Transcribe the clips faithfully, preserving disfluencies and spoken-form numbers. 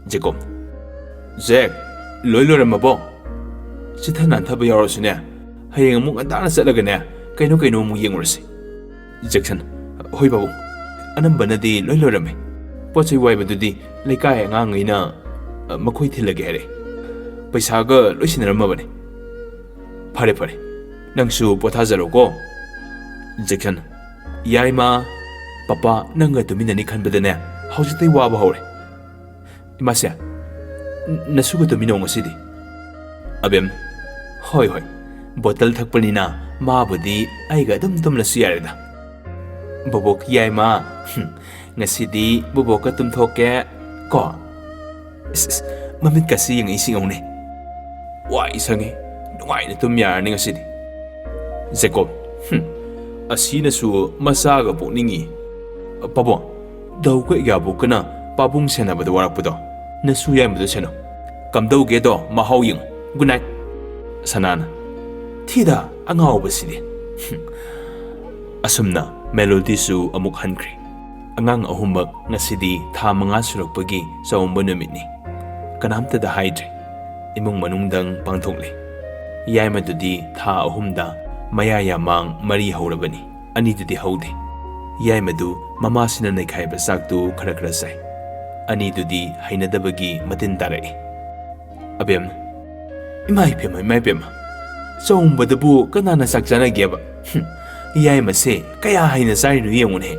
ꯖꯦꯀꯣꯕ, "ꯖꯦꯛ, ꯂꯣꯏ ꯂꯣꯏꯔꯝꯃꯕꯣ? ꯆꯤꯠꯊ ꯅꯥꯟꯊꯕ ꯌꯥꯎꯔꯁꯨꯅꯦ, ꯍꯌꯦꯡ ꯑꯃꯨꯛ ꯉꯟꯇꯥꯅ ꯆꯠꯂꯒꯅꯦ, ꯀꯩꯅꯣ ꯀꯩꯅꯣ ꯑꯃꯨꯛ ꯌꯦꯡꯉꯨꯔꯁꯤ꯫" ꯖꯦꯛꯁꯟ, "ꯍꯣꯏ ꯄꯥꯕꯨꯡ, ꯑꯅꯝꯕꯅꯗꯤ ꯂꯣꯏ ꯂꯣꯏꯔꯝꯃꯦ꯫ ꯄꯣꯠ ꯆꯩ ꯋꯥꯏꯕꯗꯨꯗꯤ ꯂꯩꯀꯥꯏ ꯑꯉꯥꯡꯉꯩꯅ, ꯑ, ꯃꯈꯣꯏ ꯊꯤꯜꯂꯒꯦ ꯍꯥꯏꯔꯛꯑꯦ꯫ ꯄꯩꯁꯥꯒ ꯂꯣꯏ ꯁꯤꯟꯅꯔꯝꯃꯕꯅꯦ꯫ ꯐꯔꯦ ꯐꯔꯦ, ꯅꯪꯁꯨ ꯄꯣꯊꯥꯖꯔꯣꯀꯣ꯫" ꯖꯦꯛꯁꯟ, "ꯌꯥꯏꯃ, ꯄꯄꯥ ꯅꯪꯒ ꯇꯨꯃꯤꯟꯅꯅꯤ ꯈꯟꯕꯗꯅꯦ, ꯍꯧꯖꯤꯛꯇꯩ ꯋꯥꯕ ꯍꯧꯔꯦ꯫ ꯏꯃꯥꯁꯦ, ꯅ-, ꯅꯁꯨꯒ ꯇꯨꯃꯤꯟꯅꯧ ꯉꯁꯤꯗꯤ꯫" ꯑꯕꯦꯝ, "ꯍꯣꯏ ꯍꯣꯏ, ꯕꯣꯇꯜ ꯊꯛꯄꯅꯤꯅ ꯃꯥꯕꯨꯗꯤ ꯑꯩꯒ ꯑꯗꯨꯝ ꯇꯨꯝꯂꯁꯨ ꯌꯥꯔꯦꯗ꯫" "ꯕꯣꯕꯣꯛ ꯌꯥꯏꯃ, ꯍꯨꯝ, ꯉꯁꯤꯗꯤ ꯕꯣꯕꯣꯛꯀ ꯇꯨꯝꯊꯣꯛꯀꯦ ꯀꯣ꯫" ꯏꯁ, ꯏꯁ, ꯃꯃꯤꯠꯀꯁꯤ ꯌꯦꯡꯉꯛꯏꯁꯤ ꯌꯦꯡꯉꯨꯅꯦ꯫ ꯋꯥꯏ ꯁꯪꯉꯦ, ꯅꯨꯡꯉꯥꯏꯅ ꯇꯨꯝ ꯌꯥꯔꯅꯤ ꯉꯁꯤꯗꯤ꯫ ꯖꯦꯀꯣꯕ, "ꯍꯨꯝ, ꯑꯁꯤꯅꯁꯨ ꯃꯆꯥꯒ ꯄꯣꯛꯅꯤꯡꯉꯤ꯫" "ꯄꯥꯕꯨꯡ, ꯗꯥꯎ ꯀꯣꯏ ꯌꯥꯕꯣꯛꯀꯅ ꯄꯥꯕꯨꯡ ꯁꯦꯟꯅꯕꯗ ꯋꯥꯔꯛꯄꯗꯣ, ꯅꯁꯨ ꯌꯥꯏꯃꯗꯣ ꯁꯦꯟꯅꯧ꯫ ꯀꯝꯗꯧꯒꯦꯗꯣ ꯃꯍꯥꯎ ꯌꯦꯡꯉꯨ꯫ Good night." ꯁꯅꯥꯅ, "ꯊꯤꯗ, ꯑꯉꯥꯎꯕꯁꯤꯗꯤ꯫" ꯍꯨꯝ꯫ ꯑꯁꯨꯝꯅ ꯃꯦꯂꯣꯗꯤꯁꯨ ꯑꯃꯨꯛ ꯍꯟꯈ꯭ꯔꯦ꯫ ꯑꯉꯥꯡ ꯑꯍꯨꯝꯃꯛ ꯉꯁꯤꯗꯤ ꯊꯥ ꯃꯉꯥ ꯁꯨꯔꯛꯄꯒꯤ ꯆꯥꯎꯝꯕ ꯅꯨꯃꯤꯠꯅꯤ꯫ ꯀꯅꯥꯝꯇꯗ ꯍꯥꯏꯗ꯭ꯔꯦ꯫ ꯏꯃꯨꯡ ꯃꯅꯨꯡꯗꯪ ꯄꯥꯡꯊꯣꯛꯂꯦ꯫ ꯌꯥꯏꯃꯗꯨꯗꯤ ꯊꯥ ꯑꯍꯨꯝꯗ ꯃꯌꯥ ꯌꯥꯃꯥꯡ ꯃꯔꯤ ꯍꯧꯔꯕꯅꯤ꯫ ꯑꯅꯤꯗꯨꯗꯤ ꯍꯧꯗꯦ꯫ ꯌꯥꯏꯃꯗꯨ ꯃꯃꯥꯁꯤꯅ ꯅꯩꯈꯥꯏꯕ ꯆꯥꯛꯇꯨ ꯈꯔ ꯈꯔ ꯆꯥꯏ꯫ ꯑꯅꯤꯗꯨꯗꯤ ꯍꯩꯅꯗꯕꯒꯤ ꯃꯇꯤꯟ ꯇꯥꯔꯛꯏ꯫ ꯑꯕꯦꯝ, "ꯏꯃꯥ ꯏꯄꯦꯝꯃ, ꯏꯃꯥ ꯏꯄꯦꯝꯃ, ꯆꯥꯎꯝꯕꯗꯕꯨ ꯀꯅꯥꯅ ꯆꯥꯛ ꯆꯥꯅꯒꯦꯕ? ꯍꯨꯝ, ꯌꯥꯏꯃꯁꯦ ꯀꯌꯥ ꯍꯩꯅ ꯆꯥꯔꯤꯅꯣ ꯌꯦꯡꯉꯨꯅꯦ꯫"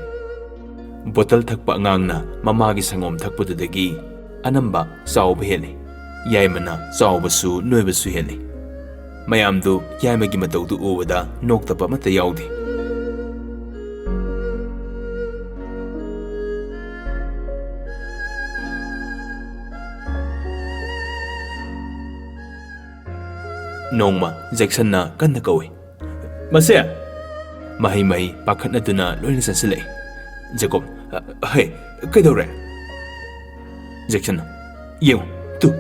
ꯕꯣꯇꯜ ꯊꯛꯄ ꯑꯉꯥꯡꯅ ꯃꯃꯥꯒꯤ ꯁꯪꯒꯣꯝ ꯊꯛꯄꯗꯨꯗꯒꯤ ꯑꯅꯝꯕ ꯆꯥꯎꯕ ꯍꯦꯜꯂꯤ꯫ ꯌꯥꯏꯃꯅ ꯆꯥꯎꯕꯁꯨ ꯅꯣꯏꯕꯁꯨ ꯍꯦꯜꯂꯤ꯫ ꯃꯌꯥꯝꯗꯨ ꯌꯥꯏꯃꯒꯤ ꯃꯇꯧꯗꯨ ꯎꯕꯗ ꯅꯣꯛꯇꯕ ꯑꯃꯠꯇ ꯌꯥꯎꯗꯦ꯫ ꯅꯣꯡꯃ ꯖꯦꯛꯁꯟꯅ ꯀꯟꯅ ꯀꯧꯏ, "ꯃꯁꯦ!" ꯃꯍꯩ ꯃꯍꯩ ꯄꯥꯈꯠꯅꯗꯨꯅ ꯂꯣꯏꯅ ꯆꯪꯁꯤꯜꯂꯛꯏ꯫ ꯖꯦꯀꯣꯕ, "ꯍꯩ, ꯀꯩꯗꯧꯔꯦ?" ꯖꯦꯛꯁꯟꯅ, "ꯌꯦꯡꯉꯨ, ꯇꯨ!"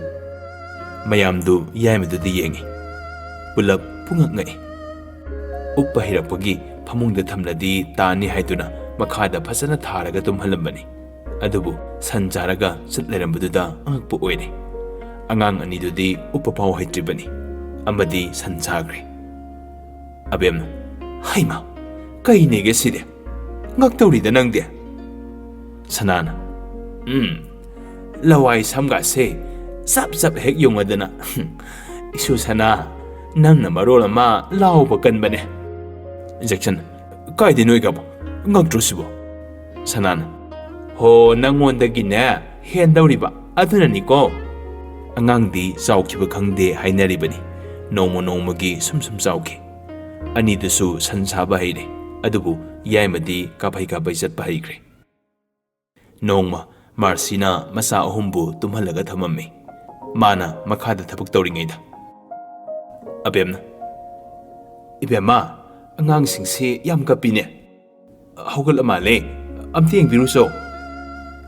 ꯃꯌꯥꯝꯗꯨ ꯌꯥꯏꯃꯗꯨꯗ ꯌꯦꯡꯉꯤ꯫ ꯄꯨꯂꯞ ꯄꯨꯡꯉꯛ ꯉꯛꯏ꯫ ꯎꯞꯄ ꯍꯩꯔꯛꯄꯒꯤ ꯐꯃꯨꯡꯗ ꯊꯝꯂꯗꯤ ꯇꯥꯅꯤ ꯍꯥꯏꯗꯨꯅ ꯃꯈꯥꯗ ꯐꯖꯅ ꯊꯥꯔꯒ ꯇꯨꯝꯍꯜꯂꯝꯕꯅꯤ꯫ ꯑꯗꯨꯕꯨ ꯁꯟ ꯆꯥꯔꯒ ꯆꯠ ꯂꯩꯔꯝꯕꯗꯨꯗ ꯑꯉꯛꯄ ꯑꯣꯏꯔꯦ꯫ ꯑꯉꯥꯡ ꯑꯅꯤꯗꯨꯗꯤ ꯎꯞꯄ ꯐꯥꯎ ꯍꯩꯇ꯭ꯔꯤꯕꯅꯤ꯫ ꯑꯃꯗꯤ ꯁꯟ ꯆꯥꯈ꯭ꯔꯦ꯫ ꯑꯕꯦꯝꯅ, "ꯍꯩꯃ, ꯀꯩꯅꯦꯒꯦ ꯁꯤꯗꯤ? ꯉꯛꯇꯧꯔꯤꯗ ꯅꯪꯗꯤ?" ꯁꯅꯥꯅ, "ꯎꯝ, ꯂꯋꯥꯏ ꯁꯝꯒꯥꯁꯦ ꯆꯞ ꯆꯞ ꯍꯦꯛ ꯌꯨꯡꯉꯗꯅ꯫ ꯏꯁꯨ ꯁꯅꯥ, ꯅꯪꯅ ꯃꯔꯣꯜ ꯑꯃ ꯂꯥꯎꯕ ꯀꯟꯕꯅꯦ꯫" ꯖꯦꯛꯁꯟ, "ꯀꯥꯏꯗꯩꯅꯣ ꯑꯩꯒꯕꯣ? ꯉꯛꯇ꯭ꯔꯣ ꯁꯤꯕꯣ?" ꯁꯅꯥꯅ, "ꯍꯣ, ꯅꯪꯉꯣꯟꯗꯒꯤꯅꯦ ꯍꯦꯟꯗꯧꯔꯤꯕ ꯑꯗꯨꯅꯅꯤꯀꯣ꯫" ꯑꯉꯥꯡꯗꯤ ꯆꯥꯎꯈꯤꯕ ꯈꯪꯗꯦ ꯍꯥꯏꯅꯔꯤꯕꯅꯤ꯫ ꯅꯣꯡꯃ ꯅꯣꯡꯃꯒꯤ ꯁꯨꯝ ꯁꯨꯝ ꯆꯥꯎꯈꯤ꯫ ꯑꯅꯤꯗꯨꯁꯨ ꯁꯟ ꯁꯥꯕ ꯍꯩꯔꯦ, ꯑꯗꯨꯕꯨ ꯌꯥꯏꯃꯗꯤ ꯀꯥꯐꯩ ꯀꯥꯐꯩ ꯆꯠꯄ ꯍꯩꯈ꯭ꯔꯦ꯫ ꯅꯣꯡꯃ ꯃꯥꯔꯁꯤꯅ ꯃꯆꯥ ꯑꯍꯨꯝꯕꯨ ꯇꯨꯝꯍꯜꯂꯒ ꯊꯝꯃꯝꯃꯤ꯫ ꯃꯥꯅ ꯃꯈꯥꯗ ꯊꯕꯛ ꯇꯧꯔꯤꯉꯩꯗ꯫ ꯑꯕꯦꯝꯅ, "ꯏꯕꯦꯝꯃ, ꯑꯉꯥꯡꯁꯤꯡꯁꯤ ꯌꯥꯝ ꯀꯞꯄꯤꯅꯦ꯫ ꯍꯧꯒꯠꯂ ꯃꯥꯜꯂꯦ, ꯑꯝꯇ ꯌꯦꯡꯕꯤꯔꯨꯆꯣ꯫"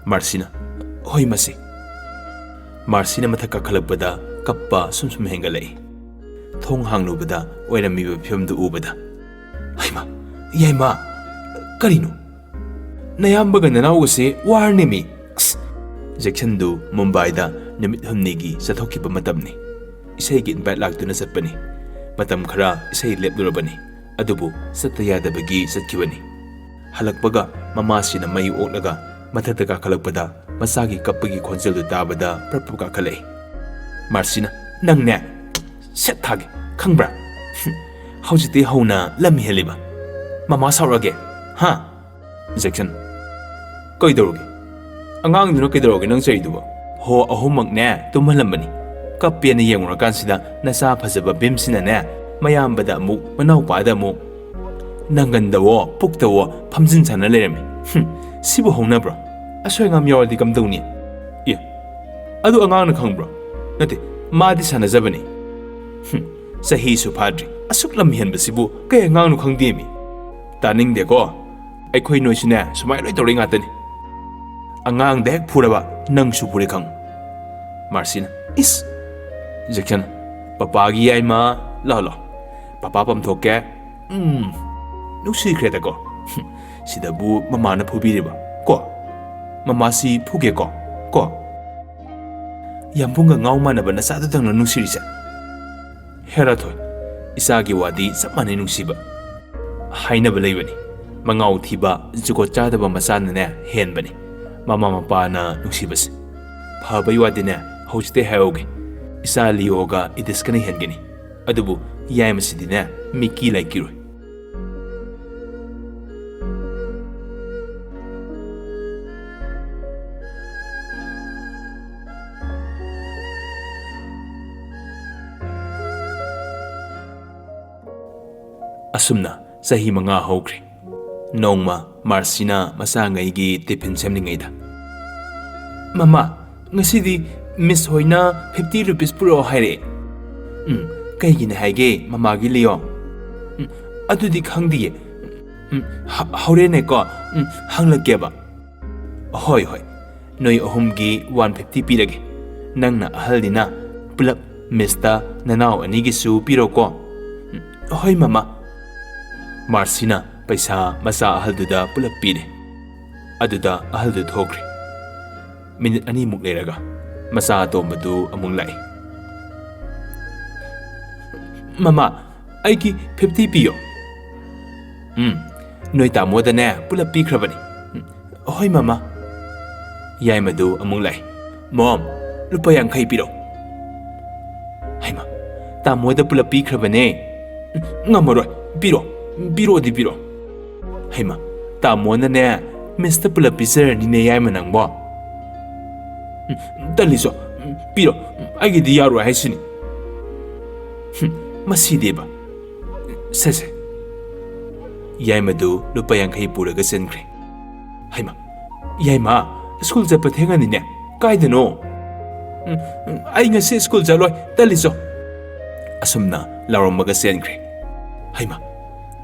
ꯃꯥꯔꯁꯤꯅ, "ꯍꯣꯏ, ꯃꯁꯤ꯫" ꯃꯥꯔꯁꯤꯅ ꯃꯊꯛ ꯀꯥꯈꯠꯂꯛꯄꯗ ꯀꯞꯄ ꯁꯨꯝ ꯁꯨꯝ ꯍꯦꯟꯒꯠꯂꯛꯏ꯫ ꯊꯣꯡ ꯍꯥꯡꯂꯨꯕꯗ ꯑꯣꯏꯔꯝꯃꯤꯕ ꯐꯤꯕꯝꯗꯨ ꯎꯕꯗ, "ꯍꯩꯃꯥ, ꯌꯥꯏꯃꯥ, ꯀꯔꯤꯅꯣ? ꯅꯌꯥꯝꯕꯒ ꯅꯅꯥꯎꯒꯁꯦ ꯋꯥꯔꯅꯦꯃꯤ꯫" ꯑꯁ! ꯖꯦꯛꯁꯟꯗꯨ ꯃꯨꯝꯕꯥꯏꯗ ꯅꯨꯃꯤꯠ ꯍꯨꯝꯅꯤꯒꯤ ꯆꯠꯊꯣꯛꯈꯤꯕ ꯃꯇꯝꯅꯤ꯫ ꯏꯁꯩꯒꯤ invite ꯂꯥꯛꯇꯨꯅ ꯆꯠꯄꯅꯤ꯫ ꯃꯇꯝ ꯈꯔ ꯏꯁꯩ ꯂꯦꯞꯂꯨꯔꯕꯅꯤ꯫ ꯑꯗꯨꯕꯨ ꯆꯠꯇ ꯌꯥꯗꯕꯒꯤ ꯆꯠꯈꯤꯕꯅꯤ꯫ ꯍꯜꯂꯛꯄꯒ ꯃꯃꯥꯁꯤꯅ ꯃꯩ ꯑꯣꯛꯂꯒ ꯃꯊꯛꯇ ꯀꯥꯈꯠꯂꯛꯄꯗ ꯃꯆꯥꯒꯤ ꯀꯞꯄꯒꯤ ꯈꯣꯟꯖꯦꯜꯗꯨ ꯇꯥꯕꯗ ꯄ꯭ꯔꯞ ꯄ꯭ꯔꯞ ꯀꯥꯈꯠꯂꯛꯏ꯫ ꯃꯥꯔꯁꯤꯅ, "ꯅꯪꯅꯦ, ꯁꯦꯠ ꯊꯥꯒꯦ, ꯈꯪꯕ꯭ꯔꯥ? ꯍꯧꯖꯤꯛꯇꯤ ꯍꯧꯅ ꯂꯝ ꯍꯦꯜꯂꯤꯕ꯫ ꯃꯃꯥ ꯁꯥꯎꯔꯛꯑꯒꯦ, ꯍꯥ?" ꯖꯦꯛꯁꯟ, "ꯀꯩꯗꯧꯔꯒꯦ? ꯑꯉꯥꯡꯗꯨꯅ ꯀꯩꯗꯧꯔꯒꯦ ꯅꯪ ꯆꯩꯗꯨꯕꯣ?" "ꯍꯣ, ꯑꯍꯨꯝꯃꯛꯅꯦ ꯇꯨꯝꯍꯜꯂꯝꯕꯅꯤ꯫ ꯀꯞꯄꯦꯅ ꯌꯦꯡꯉꯨꯔꯀꯥꯟꯁꯤꯗ ꯅꯆꯥ ꯐꯖꯕ ꯚꯤꯝꯁꯤꯅꯅꯦ, ꯃꯌꯥꯝꯕꯗ ꯑꯃꯨꯛ, ꯃꯅꯥꯎꯄꯥꯗ ꯑꯃꯨꯛ, ꯅꯪꯒꯟꯗꯋꯣ, ꯄꯨꯛꯇꯋꯣ ꯐꯝꯖꯤꯟ ꯁꯥꯟꯅ ꯂꯩꯔꯝꯃꯤ꯫ ꯍꯨꯝ, ꯁꯤꯕꯨ ꯍꯧꯅꯕ꯭ꯔꯣ? ꯑꯁꯣꯏ ꯑꯉꯥꯝ ꯌꯥꯎꯔꯗꯤ ꯀꯝꯗꯧꯅꯤ?" "ꯑꯦ, ꯑꯗꯨ ꯑꯉꯥꯡꯅ ꯈꯪꯕ꯭ꯔꯣ?" "ꯅꯠꯇꯦ, ꯃꯥꯗꯤ ꯁꯥꯟꯅꯖꯕꯅꯤ꯫" "ꯍꯨꯝ, ꯆꯍꯤꯁꯨ ꯐꯥꯗ꯭ꯔꯤ, ꯑꯁꯨꯛ ꯂꯝ ꯍꯦꯟꯕꯁꯤꯕꯨ ꯀꯩ ꯑꯉꯥꯡꯅꯣ ꯈꯪꯗꯦꯃꯤ?" "ꯇꯥꯅꯤꯡꯗꯦꯀꯣ꯫ ꯑꯩꯈꯣꯏ ꯅꯣꯏꯁꯨꯅꯦ ꯁꯨꯃꯥꯏ ꯂꯣꯏ ꯇꯧꯔꯛꯏ ꯉꯥꯛꯇꯅꯤ꯫ ꯑꯉꯥꯡꯗ ꯍꯦꯛ ꯐꯨꯔꯕ ꯅꯪꯁꯨ ꯐꯨꯔꯦ ꯈꯪꯉꯨ꯫" ꯃꯥꯔꯁꯤꯅ, "ꯏꯁ!" ꯖꯦꯛꯁꯟ, "ꯄꯄꯥꯒꯤ ꯌꯥꯏꯃ, ꯂꯥꯎ ꯂꯥꯎ, ꯄꯄꯥ ꯄꯝꯊꯣꯛꯀꯦ꯫ ꯎꯝ, ꯅꯨꯡꯁꯤꯈ꯭ꯔꯦꯗꯀꯣ꯫ ꯁꯤꯗꯕꯨ ꯃꯃꯥꯅ ꯐꯨꯕꯤꯔꯤꯕ ꯀꯣ? ꯃꯃꯥꯁꯤ ꯐꯨꯒꯦꯀꯣ? ꯀꯣ? ꯌꯥꯝꯕꯨꯡꯒ ꯉꯥꯎ ꯃꯥꯟꯅꯕ ꯅꯆꯥꯗꯨꯗꯪꯅ ꯅꯨꯡꯁꯤꯔꯤꯁꯦ? ꯍꯦꯔꯥꯊꯣꯏ, ꯏꯆꯥꯒꯤ ꯋꯥꯗꯤ ꯆꯞ ꯃꯥꯟꯅꯩ ꯅꯨꯡꯁꯤꯕ꯫ ꯍꯥꯏꯅꯕ ꯂꯩꯕꯅꯤ, ꯃꯉꯥꯎ ꯊꯤꯕ, ꯖꯨꯒꯣꯠ ꯆꯥꯗꯕ ꯃꯆꯥꯅꯅꯦ ꯍꯦꯟꯕꯅꯤ꯫ ꯃꯃꯥ ꯃꯄꯥꯅ ꯅꯨꯡꯁꯤꯕꯁꯦ꯫ ꯐꯕꯩ ꯋꯥꯗꯤꯅꯦ, ꯍꯧꯖꯤꯛꯇꯩ ꯍꯥꯏꯍꯧꯒꯦ, ꯏꯆꯥ ꯂꯤꯌꯣꯒ ꯏꯗꯤꯁꯀꯅ ꯍꯦꯟꯒꯅꯤ꯫ ꯑꯗꯨꯕꯨ ꯌꯥꯏꯃꯁꯤꯗꯤꯅꯦ, ꯃꯤꯀꯤ ꯂꯥꯏꯀꯤꯔꯣꯏ꯫ ꯑꯁꯨꯝꯅ ꯆꯍꯤ ꯃꯉꯥ ꯍꯧꯈ꯭ꯔꯦ꯫ ꯅꯣꯡꯃ ꯃꯥꯔꯁꯤꯅ ꯃꯆꯥꯉꯩꯒꯤ ꯇꯤꯐꯤꯟ ꯁꯦꯝꯂꯤꯉꯩꯗ, "ꯃꯃꯥ, ꯉꯁꯤꯗꯤ ꯃꯤꯁ ꯍꯣꯏꯅ ꯐꯤꯐꯇꯤ ꯔꯨꯄꯤꯁ ꯄꯨꯔꯛꯑꯣ ꯍꯥꯏꯔꯛꯑꯦ꯫ ꯎꯝ, ꯀꯩꯒꯤꯅꯦ ꯍꯥꯏꯒꯦ ꯃꯃꯥꯒꯤ ꯂꯤꯌꯣ?" "ꯎꯝ, ꯑꯗꯨꯗꯤ ꯈꯪꯗꯤꯌꯦ꯫ ꯎꯝ, ꯍ-, ꯍꯣꯔꯦꯟꯅꯦꯀꯣ, ꯎꯝ, ꯍꯪꯂꯛꯀꯦꯕ꯫" "ꯍꯣꯏ, ꯍꯣꯏ, ꯅꯣꯏ ꯑꯍꯨꯝꯒꯤ ꯋꯥꯟ ꯐꯤꯐꯇꯤ ꯄꯤꯔꯒꯦ꯫ ꯅꯪꯅ ꯑꯍꯜꯅꯤꯅ ꯄꯨꯂꯞ ꯃꯤꯁꯇ ꯅꯅꯥꯎ ꯑꯅꯤꯒꯤꯁꯨ ꯄꯤꯔꯣꯀꯣ꯫" "ꯎꯝ, ꯍꯣꯏ, ꯃꯃꯥ꯫" ꯃꯥꯔꯁꯤꯅ ꯄꯩꯁꯥ ꯃꯆꯥ ꯑꯍꯜꯗꯨꯗ ꯄꯨꯂꯞ ꯄꯤꯔꯦ꯫ ꯑꯗꯨꯗ ꯑꯍꯜꯗꯨ ꯊꯣꯛꯈ꯭ꯔꯦ꯫ ꯃꯤꯅꯤꯠ ꯑꯅꯤꯃꯨꯛ ꯂꯩꯔꯒ ꯃꯆꯥ ꯑꯇꯣꯝꯕꯗꯨ ꯑꯃꯨꯛ ꯂꯥꯛꯏ꯫ "ꯃꯃꯥ, ꯑꯩꯒꯤ ꯐꯤꯐꯇꯤ ꯄꯤꯌꯣ꯫" "ꯎꯝ, ꯅꯣꯏ ꯇꯥꯃꯣꯗꯅꯦ ꯄꯨꯂꯞ ꯄꯤꯈ꯭ꯔꯕꯅꯤ꯫" "ꯎꯝ, ꯍꯣꯏ, ꯃꯃꯥ꯫" ꯌꯥꯏꯃꯗꯨ ꯑꯃꯨꯛ ꯂꯥꯛꯏ꯫ "ꯃꯣꯝ, ꯂꯨꯄꯥ ꯌꯥꯡꯈꯩ ꯄꯤꯔꯣ꯫" "ꯍꯩꯃꯥ, ꯇꯥꯃꯣꯗ ꯄꯨꯂꯞ ꯄꯤꯈ꯭ꯔꯕꯅꯦ꯫" "ꯎꯝ, ꯉꯝꯃꯔꯣꯏ, ꯄꯤꯔꯣ, ꯄꯤꯔꯣꯗꯤ ꯄꯤꯔꯣ꯫" "ꯍꯩꯃꯥ, ꯇꯥꯃꯣꯅꯅꯦ ꯃꯤꯁꯇ ꯄꯨꯂꯞ ꯄꯤꯖꯔꯅꯤꯅꯦ ꯌꯥꯏꯃ ꯅꯪꯕꯣ꯫" "ꯎꯝ, ꯇꯜꯂꯤꯆꯣ, ꯎꯝ, ꯄꯤꯔꯣ, ꯎꯝ, ꯑꯩꯒꯤꯗꯤ ꯌꯥꯔꯣꯏ ꯍꯥꯏꯁꯤꯅꯤ꯫" "ꯍꯨꯝ, ꯃꯁꯤꯗꯤꯕ꯫ ꯁꯦ, ꯁꯦ꯫" ꯌꯥꯏꯃꯗꯨ ꯂꯨꯄꯥ ꯌꯥꯡꯈꯩ ꯄꯨꯔꯒ ꯆꯦꯟꯈ꯭ꯔꯦ꯫ "ꯍꯩꯃꯥ, ꯌꯥꯏꯃ, ꯁ꯭ꯀꯨꯜ ꯆꯠꯄ ꯊꯦꯡꯉꯅꯤꯅꯦ꯫ ꯀꯥꯏꯗꯅꯣ?" "ꯎꯝ, ꯎꯝ, ꯑꯩ ꯉꯁꯤ ꯁ꯭ꯀꯨꯜ ꯆꯠꯂꯣꯏ, ꯇꯜꯂꯤꯆꯣ꯫" ꯑꯁꯨꯝꯅ ꯂꯥꯎꯔꯝꯃꯒ ꯆꯦꯟꯈ꯭ꯔꯦ꯫ "ꯍꯩꯃꯥ,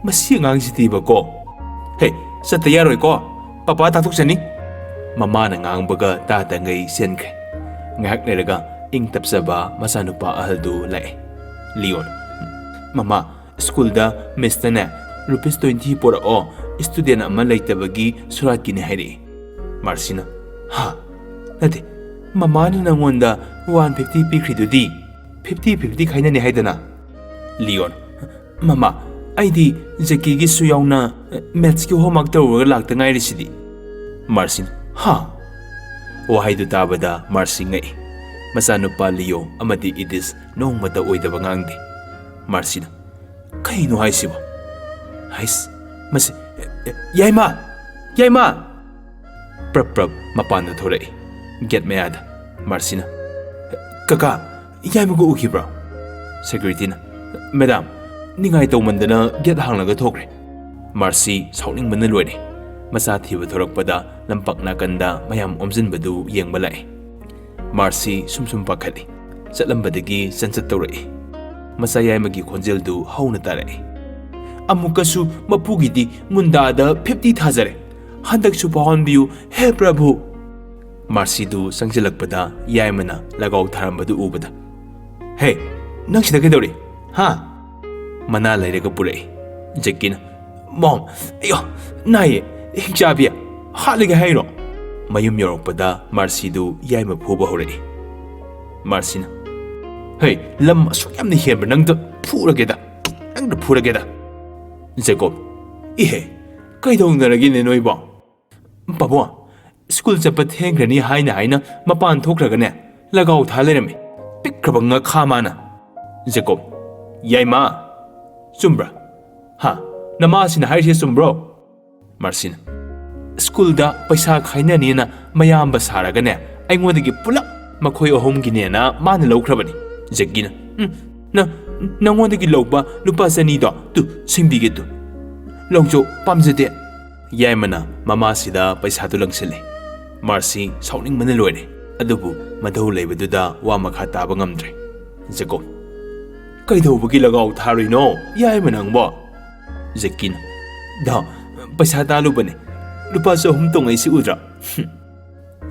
ꯃꯁꯤ ꯑꯉꯥꯡꯁꯤꯗꯤꯕꯀꯣ꯫ ꯍꯦ, ꯆꯠꯇ ꯌꯥꯔꯣꯏꯀꯣ, ꯄꯄꯥ ꯇꯥꯛꯊꯣꯛꯆꯅꯤ꯫" ꯃꯃꯥꯅ ꯉꯥꯡꯕꯒ ꯇꯥꯗꯉꯩ ꯆꯦꯟꯈ꯭ꯔꯦ꯫ ꯉꯥꯏꯍꯥꯛ ꯂꯩꯔꯒ ꯏꯪ ꯇꯞꯆꯕ ꯃꯆꯥꯅꯨꯄꯥ ꯑꯍꯜꯗꯨ ꯂꯥꯛꯑꯦ꯫ ꯂꯤꯌꯣꯟ, "ꯃꯃꯥ, ꯁ꯭ꯀꯨꯜꯗ ꯃꯤꯁꯇꯅꯦ "ꯔꯨꯄꯤꯁ ꯇ꯭ꯋꯦꯟꯇꯤ ꯄꯣꯔꯛꯑꯣ, ꯁ꯭ꯇꯨꯗꯦꯟ ꯑꯃ ꯂꯩꯇꯕꯒꯤ ꯁꯨꯔꯥꯠꯀꯤꯅꯦ" ꯍꯥꯏꯔꯛꯏ꯫ ꯃꯥꯔꯁꯤꯅ, "ꯍꯥ? ꯅꯠꯇꯦ, ꯃꯃꯥꯅ ꯅꯪꯉꯣꯟꯗ ꯋꯥꯟ ꯐꯤꯐꯇꯤ ꯄꯤꯈ꯭ꯔꯤꯗꯨꯗꯤ, ꯐꯤꯐꯇꯤ ꯐꯤꯐꯇꯤ ꯈꯥꯏꯅꯅꯤ ꯍꯥꯏꯗꯅ?" ꯂꯤꯌꯣꯟ, "ꯃꯃꯥ, ꯑꯩꯗꯤ ꯖꯦꯀꯤꯒꯤꯁꯨ ꯌꯥꯎꯅ ꯃꯦꯠꯁꯀꯤ ꯍꯣꯝꯋꯥꯔꯛ ꯇꯧꯔꯨꯔꯒ ꯂꯥꯛꯇ ꯉꯥꯏꯔꯤꯁꯤꯗꯤ"꯫ ꯃꯥꯔꯁꯤꯅ, "ꯍꯥ?" ꯋꯥꯍꯩꯗꯨ ꯇꯥꯕꯗ ꯃꯥꯔꯁꯤ ꯉꯛꯏ꯫ ꯃꯆꯥꯅꯨꯄꯥ ꯂꯤꯌꯣ ꯑꯃꯗꯤ ꯏꯗꯤꯁ ꯅꯣꯡꯃꯇ ꯑꯣꯏꯗꯕ ꯉꯥꯡꯗꯦ꯫ ꯃꯥꯔꯁꯤꯅ, "ꯀꯩꯅꯣ ꯍꯥꯏꯁꯤꯕꯣ?" "ꯍꯩꯁ, ꯃꯁꯤ, ꯌꯥꯏꯃ! ꯌꯥꯏꯃ!" ꯄ꯭ꯔꯞ ꯄ꯭ꯔꯞ ꯃꯄꯥꯟꯗ ꯊꯣꯔꯛꯏ꯫ ꯒꯦꯠ ꯃꯌꯥꯗ꯫ ꯃꯥꯔꯁꯤꯅ, "ꯀꯀꯥ, ꯌꯥꯏꯃꯒ ꯎꯈꯤꯕ꯭ꯔꯣ?" ꯁꯦꯀ꯭ꯌꯨꯔꯤꯇꯤꯅ, "ꯃꯦꯗꯥꯝ, ꯅꯤꯡꯉꯥꯏ ꯇꯧꯃꯟꯗꯅ ꯒꯦꯠ ꯍꯥꯡꯂꯒ ꯊꯣꯛꯈ꯭ꯔꯦ"꯫ ꯃꯥꯔꯁꯤ ꯁꯥꯎꯅꯤꯡꯕꯅ ꯂꯣꯏꯔꯦ꯫ ꯃꯆꯥ ꯊꯤꯕ ꯊꯣꯔꯛꯄꯗ ꯂꯝꯄꯥꯛ ꯅꯥꯀꯟꯗ ꯃꯌꯥꯝ ꯑꯣꯝꯁꯤꯟꯕꯗꯨ ꯌꯦꯡꯕ ꯂꯥꯛꯏ꯫ ꯃꯥꯔꯁꯤ ꯁꯨꯝ ꯁꯨꯝ ꯄꯥꯈꯠꯂꯤ꯫ ꯆꯠꯂꯝꯕꯗꯒꯤ ꯆꯟꯆꯠ ꯇꯧꯔꯛꯏ꯫ ꯃꯆꯥ ꯌꯥꯏꯃꯒꯤ ꯈꯣꯟꯖꯦꯜꯗꯨ ꯍꯧꯅ ꯇꯥꯔꯛꯏ꯫ "ꯑꯃꯨꯛꯀꯁꯨ ꯃꯄꯨꯒꯤꯗꯤ ꯃꯨꯟꯗꯥꯗ ꯐꯤꯐꯇꯤ ꯊꯥꯖꯔꯦ꯫ ꯍꯟꯗꯛꯁꯨ ꯐꯥꯎꯍꯟꯕꯤꯌꯨ, ꯍꯦ ꯄ꯭ꯔꯚꯨ!" ꯃꯥꯔꯁꯤꯗꯨ ꯆꯪꯁꯤꯜꯂꯛꯄꯗ ꯌꯥꯏꯃꯅ ꯂꯒꯥꯎ ꯊꯥꯔꯝꯕꯗꯨ ꯎꯕꯗ, "ꯍꯦ, ꯅꯪ ꯁꯤꯗ ꯀꯩꯗꯧꯔꯤ? ꯍꯥ?" ꯃꯅꯥ ꯂꯩꯔꯒ ꯄꯨꯔꯛꯏ꯫ ꯖꯦꯛꯀꯤꯅ, "ꯃꯣꯝ, ꯑꯌꯣ, ꯅꯥꯏꯌꯦ, ꯍꯤꯡꯆꯥꯕꯤ, ꯍꯥꯠꯂꯒꯦ ꯍꯥꯏꯔꯣ?" ꯃꯌꯨꯝ ꯌꯧꯔꯛꯄꯗ ꯃꯥꯔꯁꯤꯗꯨ ꯌꯥꯏꯃ ꯐꯨꯕ ꯍꯧꯔꯛꯏ꯫ ꯃꯥꯔꯁꯤꯅ, "ꯍꯦ, ꯂꯝ ꯑꯁꯨꯛ ꯌꯥꯝꯅ ꯍꯦꯟꯕ ꯅꯪꯗ ꯐꯨꯔꯒꯦꯗ, ꯅꯪꯗ ꯐꯨꯔꯒꯦꯗ!" ꯖꯦꯀꯣꯕ, "ꯏꯍꯦ, ꯀꯩꯗꯧꯅꯔꯒꯦꯅꯦ ꯅꯣꯏꯕꯣ?" "ꯄꯥꯕꯨꯡ, ꯁ꯭ꯀꯨꯜ ꯆꯠꯄ ꯊꯦꯡꯈ꯭ꯔꯅꯤ ꯍꯥꯏꯅ ꯍꯥꯏꯅ ꯃꯄꯥꯟ ꯊꯣꯛꯈ꯭ꯔꯒꯅꯦ, ꯂꯒꯥꯎ ꯊꯥ ꯂꯩꯔꯝꯃꯤ꯫ ꯄꯤꯛꯈ꯭ꯔꯕ ꯉꯥꯈꯥ ꯃꯥꯅ"꯫ ꯖꯦꯀꯣꯕ, "ꯌꯥꯏꯃ, ꯆꯨꯝꯕ꯭ꯔꯥ? ꯍꯥ? ꯅꯃꯥꯁꯤꯅ ꯍꯥꯏꯔꯤꯁꯦ ꯆꯨꯝꯕ꯭ꯔꯣ?" ꯃꯥꯔꯁꯤꯅ, "ꯁ꯭ꯀꯨꯜꯗ ꯄꯩꯁꯥ ꯈꯥꯏꯅꯅꯤꯅ ꯃꯌꯥꯝꯕ ꯁꯥꯔꯒꯅꯦ, ꯑꯩꯉꯣꯟꯗꯒꯤ ꯄꯨꯂꯞ ꯃꯈꯣꯏ ꯑꯍꯨꯝꯒꯤꯅꯦꯅ ꯃꯥꯅ ꯂꯧꯈ꯭ꯔꯕꯅꯤ"꯫ ꯖꯦꯛꯀꯤꯅ, "ꯎꯝ, ꯅ-, ꯅꯪꯉꯣꯟꯗꯒꯤ ꯂꯧꯕ ꯂꯨꯄꯥ ꯆꯅꯤꯗꯣ ꯇꯨ, ꯁꯤꯡꯕꯤꯒꯦ ꯇꯨ꯫ ꯂꯧꯖꯧ, ꯄꯥꯝꯖꯗꯦ"꯫ ꯌꯥꯏꯃꯅ ꯃꯃꯥꯁꯤꯗ ꯄꯩꯁꯥꯗꯨ ꯂꯪꯁꯤꯜꯂꯤ꯫ ꯃꯥꯔꯁꯤ ꯁꯥꯎꯅꯤꯡꯕꯅ ꯂꯣꯏꯔꯦ, ꯑꯗꯨꯕꯨ ꯃꯙꯧ ꯂꯩꯕꯗꯨꯗ ꯋꯥ ꯃꯈꯥ ꯇꯥꯕ ꯉꯝꯗ꯭ꯔꯦ꯫ ꯖꯦꯀꯣꯕ, "ꯀꯩꯗꯧꯕꯒꯤ ꯂꯒꯥꯎ ꯊꯥꯔꯨꯏꯅꯣ, ꯌꯥꯏꯃ ꯅꯪꯕꯣ?" ꯖꯦꯛꯀꯤꯅ, "ꯗꯥ, ꯄꯩꯁꯥ ꯇꯥꯜꯂꯨꯕꯅꯦ꯫ ꯂꯨꯄꯥ ꯆꯍꯨꯝ ꯇꯣꯡꯉꯩꯁꯤ ꯎꯗ꯭ꯔꯥ?"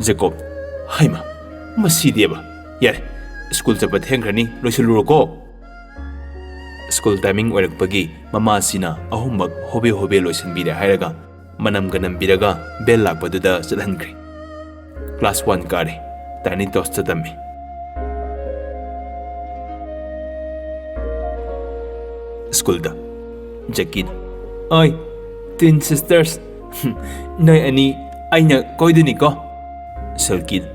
ꯖꯦꯀꯣꯕ, "ꯍꯩꯃ, ꯃꯁꯤꯗꯤꯕ! ꯌꯥꯔꯦ, ꯁ꯭ꯀꯨꯜ ꯆꯠꯄ ꯊꯦꯡꯈ꯭ꯔꯅꯤ, ꯂꯣꯏꯁꯤꯜꯂꯨꯔꯣꯀꯣ"꯫ ꯁ꯭ꯀꯨꯜ ꯇꯥꯏꯃꯤꯡ ꯑꯣꯏꯔꯛꯄꯒꯤ ꯃꯃꯥꯁꯤꯅ ꯑꯍꯨꯝꯃꯛ ꯍꯣꯕꯦ ꯍꯣꯕꯦ ꯂꯣꯏꯁꯤꯟꯕꯤꯔꯦ ꯍꯥꯏꯔꯒ ꯃꯅꯝꯒ ꯅꯝꯕꯤꯔꯒ ꯕꯦꯜ ꯂꯥꯛꯄꯗꯨꯗ ꯆꯠꯍꯟꯈ꯭ꯔꯦ꯫ ꯀ꯭ꯂꯥꯁ ꯋꯥꯟ ꯀꯥꯔꯦ꯫ ꯇꯥꯏꯅꯤ ꯇꯣꯁꯇ ꯇꯝꯃꯤ꯫ ꯁ꯭ꯀꯨꯜꯗ ꯖꯦꯀꯤꯅ, "ꯑꯣꯏ, twin sisters, ꯅꯣꯏ ꯑꯅꯤ ꯑꯩꯅ ꯀꯣꯏꯗꯣꯏꯅꯤꯀꯣ?" ꯁꯤꯜꯀꯤꯅ,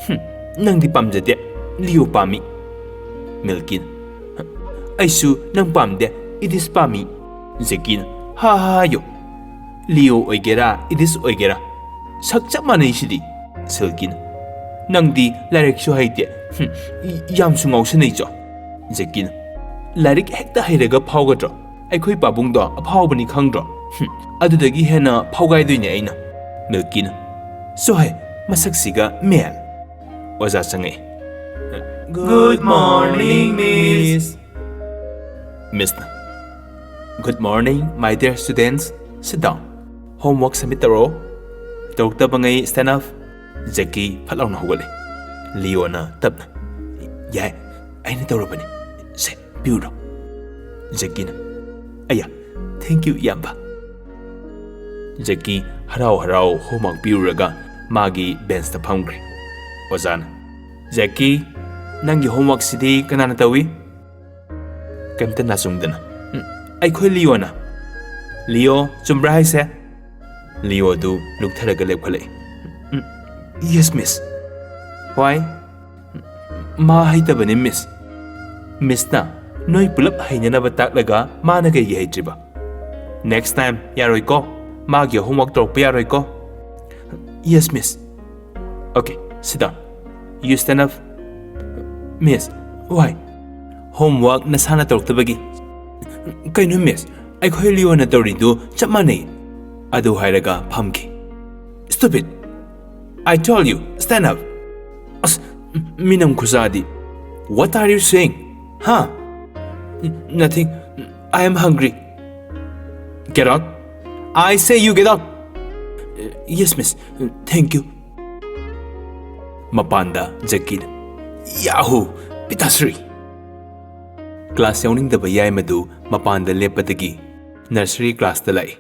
"ꯍꯨꯝ, ꯅꯪꯗꯤ ꯄꯥꯝꯖꯗꯦ, ꯂꯤꯑꯣ ꯄꯥꯝꯃꯤ꯫" ꯃꯤꯜꯀꯤꯅ, "ꯑꯩꯁꯨ ꯅꯪ ꯄꯥꯝꯗꯦ, ꯏꯗꯤꯁ ꯄꯥꯝꯃꯤ꯫" ꯖꯦꯀꯤꯅ, "ꯍꯥ ꯍꯥ ꯍꯥꯏꯌꯣ, ꯂꯤꯑꯣ ꯑꯣꯏꯒꯦꯔꯥ ꯏꯗꯤꯁ ꯑꯣꯏꯒꯦꯔꯥ, ꯁꯛ ꯆꯞ ꯃꯥꯟꯅꯩꯁꯤꯗꯤ꯫" ꯁꯤꯜꯀꯤꯅ, "ꯅꯪꯗꯤ ꯂꯥꯏꯔꯤꯛꯁꯨ ꯍꯩꯇꯦ, ꯍꯨꯝ, ꯌꯥꯝꯁꯨ ꯉꯥꯎꯁꯟꯅꯩꯆꯣ꯫" ꯖꯦꯀꯤꯅ, "ꯂꯥꯏꯔꯤꯛ ꯍꯦꯛꯇ ꯍꯩꯔꯒ ꯐꯥꯎꯒꯗ꯭ꯔꯣ? ꯑꯩꯈꯣꯏ ꯄꯥꯕꯨꯡꯗꯣ ꯑꯐꯥꯎꯕꯅꯤ ꯈꯪꯗ꯭ꯔꯣ? ꯍꯨꯝ, ꯑꯗꯨꯗꯒꯤ ꯍꯦꯟꯅ ꯐꯥꯎꯒꯥꯏꯗꯣꯏꯅꯦ ꯑꯩꯅ꯫" ꯃꯤꯜꯀꯤꯅ, "ꯁꯣꯍꯦ, ꯃꯁꯛꯁꯤꯒ ꯃꯦꯜ꯫" ꯑꯣꯖꯥ ꯆꯪꯉꯛꯑꯦ꯫ "Good morning, Miss." ꯃꯤꯁꯅ, "Good morning, my dear students. Sit down. Homework submit ꯇꯧꯔꯣ꯫ ꯇꯧꯔꯛꯇꯕꯉꯩ stand up." ꯖꯦꯀꯤ ꯐꯠ ꯂꯥꯎꯅ ꯍꯧꯒꯠꯂꯦ꯫ ꯂꯤꯑꯣꯅ ꯇꯞꯅ, "ꯌꯥꯏ, ꯑꯩꯅ ꯇꯧꯔꯕꯅꯤ꯫ ꯁꯦ, ꯄꯤꯌꯨꯔꯣ?" ꯖꯦꯀꯤꯅ, "ꯑꯌꯥ, thank you, ꯏꯌꯥꯝꯕ꯫" ꯖꯦꯀꯤ ꯍꯔꯥꯎ ꯍꯔꯥꯎ homework ꯄꯤꯔꯨꯔꯒ ꯃꯥꯒꯤ ꯕꯦꯟꯁꯇ ꯐꯝꯈ꯭ꯔꯦ꯫ ꯑꯣꯖꯥꯅ, "ꯖꯦꯀꯤ, ꯅꯪꯒꯤ homeworkꯁꯤꯗꯤ ꯀꯅꯥꯅ ꯇꯧꯏ?" ꯀꯩꯝꯇ ꯅꯥꯆꯨꯡꯗꯅ, "ꯎꯝ, ꯑꯩꯈꯣꯏ ꯂꯤꯑꯣꯅ꯫" "ꯂꯤꯑꯣ, ꯆꯨꯝꯕ꯭ꯔꯥ ꯍꯥꯏꯁꯦ?" ꯂꯤꯑꯣꯗꯨ ꯂꯨꯛꯊꯔꯒ ꯂꯦꯞꯈꯠꯂꯛꯏ꯫ "ꯎꯝ, yes, miss." "Why?" "ꯃꯥ ꯍꯩꯇꯕꯅꯤ, ꯃꯤꯁ꯫ ꯃꯤꯁꯅ ꯅꯣꯏ ꯄꯨꯂꯞ ꯍꯩꯅꯅꯕ ꯇꯥꯛꯂꯒ ꯃꯥꯅ ꯀꯩꯒꯤ ꯍꯩꯇ꯭ꯔꯤꯕ? Next time ꯌꯥꯔꯣꯏꯀꯣ? ꯃꯥꯒꯤ homework ꯇꯧꯔꯛꯄ ꯌꯥꯔꯣꯏꯀꯣ?" "Yes, miss." "Okay, sit down. You stand up." "Miss, why?" "Homework ꯅꯁꯥꯅ ꯇꯧꯔꯛꯇꯕꯒꯤ꯫" "ꯀꯩꯅꯣ, ꯃꯤꯁ? ꯑꯩꯈꯣꯏ ꯂꯤꯑꯣꯅ ꯇꯧꯔꯤꯗꯨ ꯆꯞ ꯃꯥꯟꯅꯩ꯫" ꯑꯗꯨ ꯍꯥꯏꯔꯒ ꯐꯝꯈꯤ꯫ "Stupid! I told you, stand up!" "ꯑꯁ, ꯃꯤꯅꯝ ꯈꯨꯆꯥꯗꯤ! What are you saying? ꯍꯥ?" "Nothing. I am hungry." "Get out! I say you get out!" "Yes, miss. Thank you." ꯃꯄꯥꯟꯗ ꯖꯦꯀꯤꯅ, "Yahoo! Pitasri!" ꯀ꯭ꯂꯥꯁ ꯌꯥꯎꯅꯤꯡꯗꯕ ꯌꯥꯏꯃꯗꯨ ꯃꯄꯥꯟꯗ ꯂꯦꯞꯄꯗꯒꯤ ꯅꯔꯁꯔꯤ ꯀ꯭ꯂꯥꯁꯇ ꯂꯥꯛꯏ꯫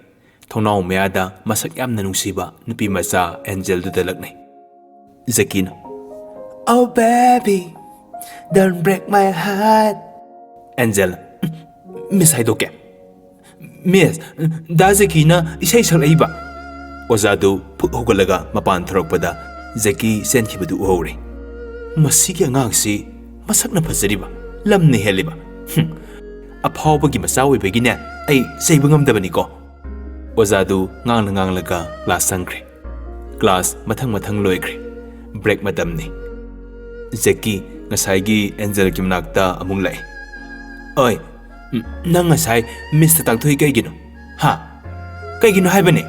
ꯊꯣꯡꯅꯥꯎ ꯃꯌꯥꯗ ꯃꯁꯛ ꯌꯥꯝꯅ ꯅꯨꯡꯁꯤꯕ ꯅꯨꯄꯤ ꯃꯆꯥ ꯑꯦꯟꯖꯦꯜꯗꯨꯗ ꯂꯛꯅꯩ꯫ ꯖꯦꯀꯤꯅ, "Oh baby, don't break my heart." Angel, "ꯃꯤꯁ ꯍꯥꯏꯗꯣꯛꯀꯦ꯫ ꯃꯤꯁ, ꯗꯥ ꯖꯦꯀꯤꯅ ꯏꯁꯩ ꯁꯛꯂꯛꯏꯕ!" ꯑꯣꯖꯥꯗꯨ ꯐꯨꯛ ꯍꯧꯒꯠꯂꯒ ꯃꯄꯥꯟ ꯊꯣꯔꯛꯄꯗ ꯖꯦꯀꯤ ꯆꯦꯟꯈꯤꯕꯗꯨ ꯎꯍꯧꯔꯦ꯫ "ꯃꯁꯤꯒꯤ ꯑꯉꯥꯡꯁꯤ ꯃꯁꯛꯅ ꯐꯖꯔꯤꯕ, ꯂꯝꯅ ꯍꯦꯜꯂꯤꯕ꯫ ꯍꯨꯝ, ꯑꯐꯥꯎꯕꯒꯤ ꯃꯆꯥ ꯑꯣꯏꯕꯒꯤꯅꯦ ꯑꯩ ꯆꯩꯕ ꯉꯝꯗꯕꯅꯤꯀꯣ!" ꯑꯣꯖꯥꯗꯨ ꯉꯥꯡꯅ ꯉꯥꯡꯂꯒ ꯀ꯭ꯂꯥꯁ ꯆꯪꯈ꯭ꯔꯦ꯫ ꯀ꯭ꯂꯥꯁ ꯃꯊꯪ ꯃꯊꯪ ꯂꯣꯏꯈ꯭ꯔꯦ꯫ ꯕ꯭ꯔꯦꯛ ꯃꯇꯝꯅꯤ꯫ ꯖꯦꯀꯤ ꯉꯁꯥꯏꯒꯤ ꯑꯦꯟꯖꯦꯜꯒꯤ ꯃꯅꯥꯛꯇ ꯑꯃꯨꯛ ꯂꯥꯛꯏ꯫ "ꯑꯣꯏ, ꯎꯝ, ꯅꯪ ꯉꯁꯥꯏ ꯃꯤꯁꯇ ꯇꯥꯛꯊꯣꯛꯏ ꯀꯩꯒꯤꯅꯣ? ꯍꯥ? ꯀꯩꯒꯤꯅꯣ ꯍꯥꯏꯕꯅꯦ?"